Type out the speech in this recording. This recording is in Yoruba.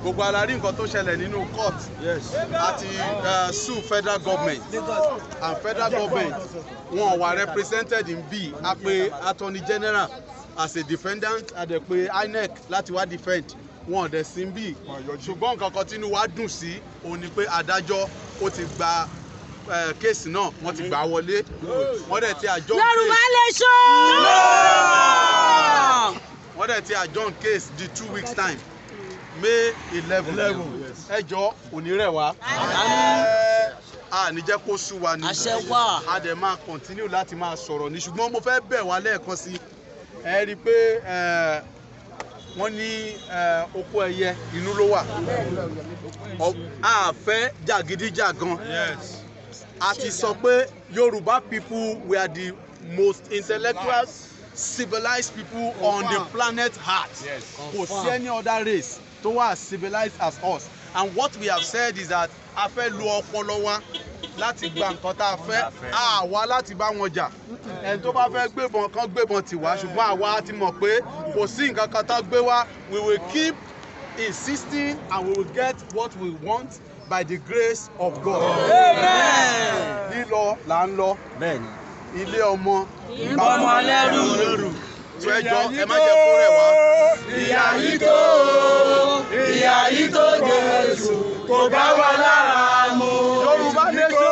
Gbogbo ara rí nǹkan tó ṣẹlẹ̀ nínú court àti sue federal government, and federal government wọn wà represented in b. A pè attorney general as a defendant, a dẹ̀ pè INEC láti wá defend, wọn ò dẹ̀ sí bí. Ṣùgbọ́n nǹkan kan tínú wa dùn sí òun ni pé adájọ́ ó ti gba case náà, wọ́n ti gbà á wọlé, wọ́n dẹ̀ ti adjourn Yorùbá case. Nation. Wọ́n dẹ̀ ti adjourn case di 2 weeks time, May 11. Ẹ jọ, òní rẹ̀ wá, a ní jẹ́ kó sú wa ni. Àṣẹ wà. A dẹ̀ máa continue láti máa sọ̀rọ̀ ní, ṣùgbọ́n mo fẹ́ bẹ̀ wá lẹ́ẹ̀kan sí. Ẹ rí i pé wọ́n ní oko ẹyẹ inú ló wà. A fẹ́ jàgídíjàgan. A ti sọ pé Yorùbá people, we are the most intellectual, civilized people on the planet Earth. Kò sí any other race tó wà as civilized as us, and what we have said is that a fẹ́ lo ọpọlọ wa láti gba nǹkan tá a fẹ́, àwa láti bá wọn jà. Ẹni tó bá fẹ́ gbébọn kan gbébọn tì wá, ṣùgbọ́n àwa ti mọ̀ pé kò sí nǹkan kan tá gbé wá. We will keep insisting and we will get what we want by the grace of God. Lílọ là ń lọ. Ilé ọmọ Ọmọ lẹ́rù. Tó ẹ jọ, ẹ má jẹ́ kó rẹ̀ wá. Ìyà yìí tó, ìyà yìí tó, Jésù kò bá wa lára mu. Yorùbá nation.